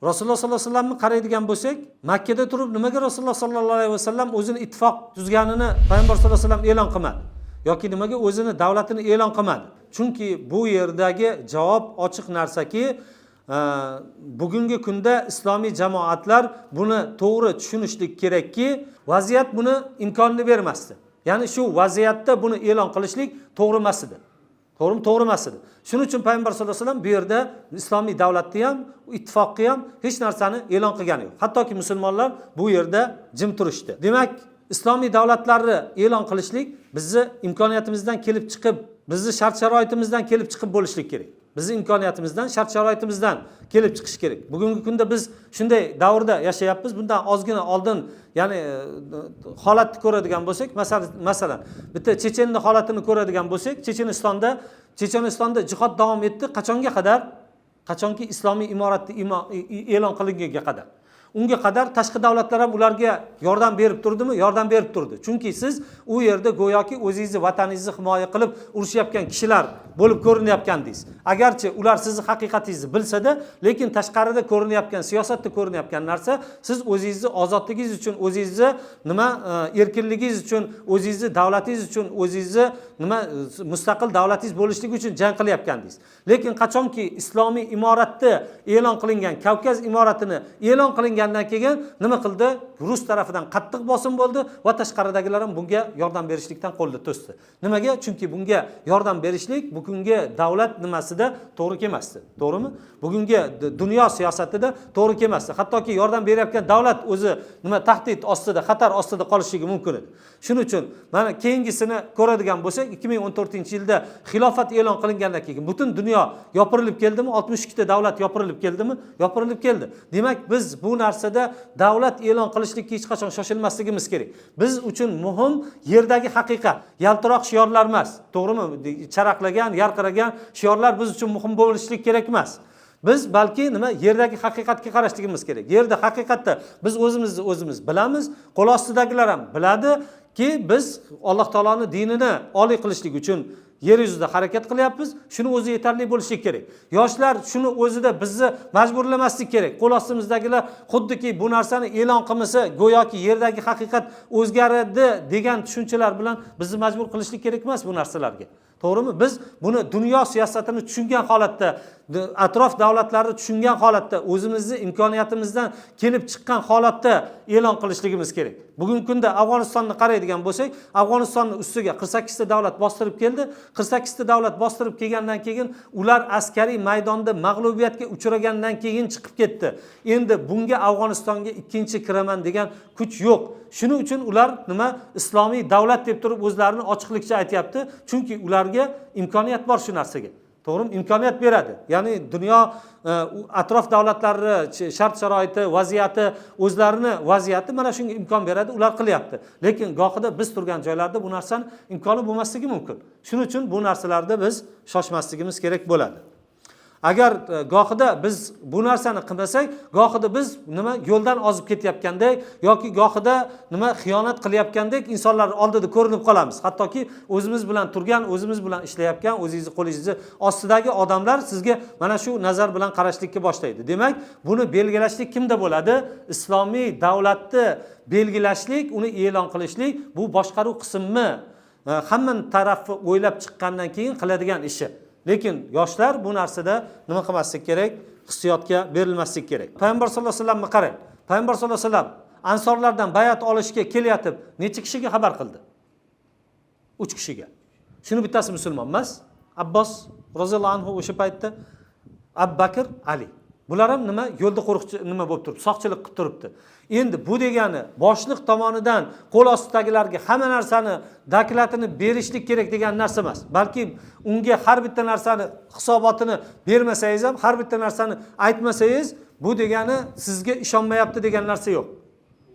Rasululloh sollallohu alayhi vasallamni qaraydigan bo'lsak, Makkada turib nimaga Rasululloh sollallohu alayhi vasallam o'zini ittifoq tuzganini payg'ambar sallallohu alayhi vasallam e'lon qilmadi yoki nimaga o'zini davlatini e'lon qilmadi? Chunki bu yerdagi javob ochiq narsaki, bugungi kunda islomiy jamoatlar buni to'g'ri tushunishlik kerakki, vaziyat buni imkonini bermasdi. Ya'ni shu vaziyatda buni e'lon qilishlik to'g'ri emas edi. To'g'rimi? To'g'ri emas edi. Shuning uchun payg'ambar sallallohu alayhi vasallam bu yerda islomiy davlatni ham, ittifoqni ham, hech narsani e'lon qilgani yo'q. Hattoki musulmonlar bu yerda jim turishdi. Demak, islomiy davlatlarni e'lon qilishlik bizni imkoniyatimizdan kelib chiqib, bizni shart sharoitimizdan kelib chiqib bo'lishlik kerak. Bizni imkoniyatimizdan, shart sharoitimizdan kelib chiqish kerak. Bugungi kunda biz shunday davrda yashayapmiz. Bundan ozgina oldin, ya'ni holatni ko'radigan bo'lsak, masalan, bitta Chechenni holatini ko'radigan bo'lsak, Chechenistonda jihod davom etdi. Qachonga qadar? Qachonki islomiy imoratni e'lon qilinganga qadar. Unga qadar tashqi davlatlar ham ularga yordam berib turdimi? Yordam berib turdi. Chunki siz u yerda go'yoki o'zingizni vataningizni himoya qilib urushayotgan kishilar bo'lib ko'rinayotgandingiz. Agarchi ular sizni haqiqatingizni bilsa-da, lekin tashqarida ko'rinayotgan, siyosatda ko'rinayotgan narsa, siz o'zingizni ozodligingiz uchun, o'zingizni nima erkinligingiz uchun, o'zingizni davlatingiz uchun, o'zingizni nima mustaqil davlatingiz bo'lishligi uchun jang qilayotgandingiz. Lekin qachonki islomiy imoratni e'lon qilingan, Kavkaz imoratini e'lon qilingandan keyin nima qildi? Rus tarafidan qattiq bosim bo'ldi va tashqaridagilar ham bunga yordam berishlikdan qo'lni to'sdi. Nimaga? Chunki bunga yordam berishlik bugungi davlat nimasida to'g'ri kelmasdi. To'g'rimi? Bugungi dunyo siyosatida to'g'ri kelmasdi. Hattoki yordam berayotgan davlat o'zi nima tahdid ostida, xatar ostida qolishligi mumkin edi. Shuning uchun mana keyingisini ko'radigan bo'lsak, 2014-yilda xilofat e'lon qilingandan keyin butun dunyo yopirilib keldimi? 62 ta davlat yopirilib keldimi? Yopirilib keldi. Demak, biz bu narsada davlat e'lon qilishlikka hech qachon shoshilmasligimiz kerak. Biz uchun muhim yerdagi haqiqat, yaltiroq shiorlar emas. To'g'rimi? Charaqlagan, yarqiragan shiorlar biz uchun muhim bo'lishlik kerak emas. Biz balki nima yerdagi haqiqatga qarashligimiz kerak. Yerda haqiqatda biz o'zimizni o'zimiz bilamiz, qo'l ostidagilar ham biladiki, biz Alloh taoloni dinini oliy qilishlik uchun yer yuzida harakat qilyapmiz. Shuni o'zi yetarli bo'lishi kerak. Yoshlar shuni o'zida bizni majburlamaslik kerak. Qo'l ostimizdagilar xuddiki bu narsani e'lon qilmasa, go'yoki yerdagi haqiqat o'zgaradi degan tushunchalar bilan bizni majbur qilishlik kerak emas bu narsalarga. To'g'rimi? Biz buni dunyo siyosatini tushungan holatda, atrof davlatlarni tushungan holatda, o'zimizni imkoniyatimizdan kelib chiqqan holatda e'lon qilishligimiz kerak. Bugungi kunda Afg'onistonni qaraydigan bo'lsak, Afg'onistonni ustiga 48 ta davlat bostirib keldi. 48 ta davlat bostirib kelgandan keyin ular askariy maydonda mag'lubiyatga uchragandan keyin chiqib ketdi. Endi bunga, Afg'onistonga ikkinchi kiraman degan kuch yo'q. Shuning uchun ular nima islomiy davlat deb turib o'zlarini ochiqlikcha aytyapti, chunki ularga imkoniyat bor shu narsaga. To'g'rimi? Imkoniyat beradi. Ya'ni dunyo atrof davlatlari shart sharoiti, vaziyati, o'zlarini vaziyati mana shunga imkon beradi, ular qilyapti. Lekin gohida biz turgan joylarda bu narsani imkoni bo'lmasligi mumkin. Shuning uchun bu narsalarda biz shoshmasligimiz kerak bo'ladi. Agar gohida biz bu narsani qilmasak, gohida biz nima yo'ldan ozib ketayotgandek yoki gohida nima xiyonat qilayotgandek insonlar oldida ko'rinib qolamiz. Hattoki o'zimiz bilan turgan, o'zimiz bilan ishlayotgan, o'zingizni qo'lingizni ostidagi odamlar sizga mana shu nazar bilan qarashlikka boshlaydi. Demak, buni belgilashlik kimda bo'ladi? Islomiy davlatni belgilashlik, uni e'lon qilishlik bu boshqaruv qismi hamma tarafni o'ylab chiqqandan keyin qiladigan ishi. Lekin yoshlar bu narsada nima qilmaslik kerak? Hissiyotga berilmaslik kerak. Payg'ambar sallallohu alayhi vasallamni qarang. Payg'ambar sallallohu alayhi vasallam ansorlardan bayat olishga kelayotib necha kishiga xabar qildi? 3 kishiga. Shuni bittasi musulmon emas. Abbos roziyallohu anhu o'sha paytda, Abu Bakr, Ali. Bular ham nima yo'lda qo'riqchi nima bo'lib turibdi, soqchilik qilib turibdi. Endi bu degani boshliq tomonidan qo'l ostidagilarga hamma narsani dokladini berishlik kerak degan narsa emas. Balki unga har bitta narsani hisobotini bermasangiz ham, har bitta narsani aytmasangiz, bu degani sizga ishonmayapti degan narsa yo'q.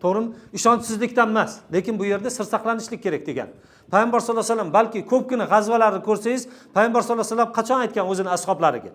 To'g'rimi? Ishonchsizlikdan emas, lekin bu yerda sir saqlanishlik kerak degan. Payg'ambar sollallohu alayhi vasallam balki ko'pgina g'azvalarni ko'rsangiz, payg'ambar sollallohu alayhi vasallam qachon aytgan o'zini ashoblariga?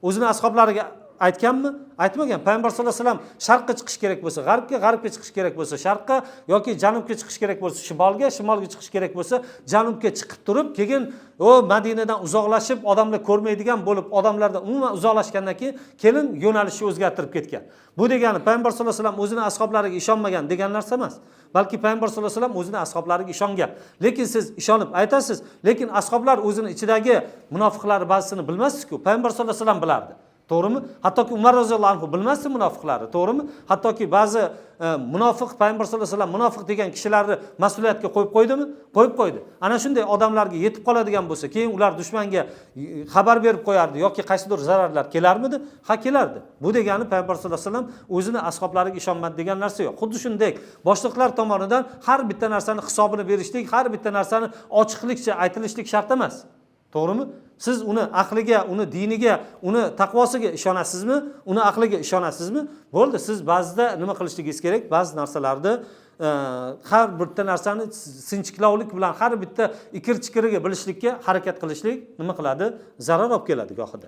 O'zini ashoblariga Aytganmi? Aytmagan. Payg'ambar sollallohu alayhi vasallam sharqqa chiqish kerak bo'lsa g'arbga, g'arbga chiqish kerak bo'lsa sharqqa, yoki janubga chiqish kerak bo'lsa shimolga, shimolga chiqish kerak bo'lsa janubga chiqib turib, keyin o Madinadan uzoqlashib, odamlar ko'rmaydigan bo'lib, odamlardan umuman uzoqlashgandan keyin kelin yo'nalishni o'zgartirib ketgan. Bu degani payg'ambar sollallohu alayhi vasallam o'zini ashoblariga ishonmagan degan narsa emas. Balki payg'ambar sollallohu alayhi vasallam o'zini ashoblariga ishongan. Lekin siz ishonib aytasiz, lekin ashoblar o'zini ichidagi munofiqlar ba'zisini bilmassiz-ku. Payg'ambar sollallohu alayhi vasallam bilardi. To'g'rimi? Hattoki Umar roziyallohu anhu bilmasdi munofiqlarni, to'g'rimi? Hattoki ba'zi munofiq payg'ambar sollallohu alayhi vasallam munofiq degan kishilarni mas'uliyatga qo'yib qo'ydimi? Qo'yib qo'ydi. Ana shunday odamlarga yetib qoladigan bo'lsa, keyin ular dushmanga xabar berib qo'yardi yoki qaysidir zararlar kelarmidi? Ha, kelardi. Bu degani payg'ambar sollallohu alayhi vasallam o'zini ashoblariga ishonmadi degan narsa yo'q. Xuddi shunday boshliqlar tomonidan har bitta narsani hisobini berishlik, har bitta narsani ochiqlikcha aytilishlik shart emas. To'g'rimi? Siz uni aqliga, uni diniga, uni taqvosiga ishonasizmi? Uni aqliga ishonasizmi? Bo'ldi, siz ba'zida nima qilishligingiz kerak? Ba'zi narsalarni har bitta narsani sinchiklovlik bilan har bitta ikir-chikiriga bilishlikka harakat qilishlik nima qiladi? Zarar olib keladi gohida.